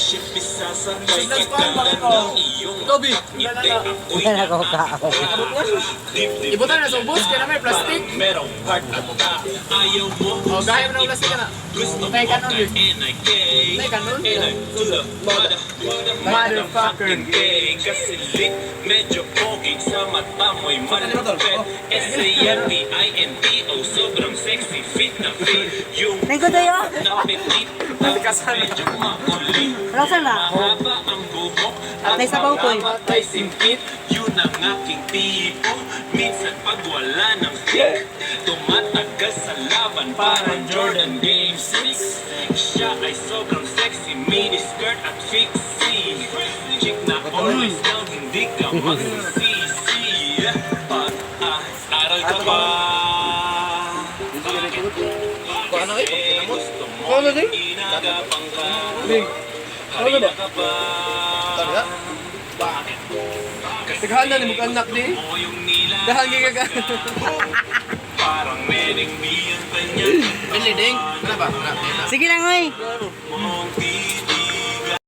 Spaceship isasakay Sundan kita ko ang na bangko. ng iyong Toby. ngiti. Ako'y Wala ko kaon. dibdib. Ibutan na sa ubos kaya na may plastic. Merong heart attack. Ayaw mo Oh, gaya mo na plastic na. gusto mo Tay kanon kay yun. NIK. Tay kanon. NI to the mother, Motherfucker. Motherfucking gay. Kasi lit, medyo pogi. Sa mata mo'y malupit. S-A-M-P-I-N-T-O. Sobrang sexy, fit na fit. Yung Thank you tayo. na petit, medyo makulit. Wala sana. Mahaba ang buhok at May sabaw ko eh. mga matay simpit. Yun ang aking tipo. Minsan pag wala ng kick, tumatagal sa laban parang Jordan Game 6. Siya ay sobrang sexy, mini skirt at fixie. Chick na always down, hindi ka magsisisi. Pag aral ka ba? Ano eh? Gusto mo Ano din? inagapang ka? Big. Harina ka ba? Tara. Taghaan na ni mo anak di. Mo yung nila Dahan gyud ka. Parang mening mi ang kanyang Bili ding. Wala ba? Wala. Sige lang, oy. mong tipo.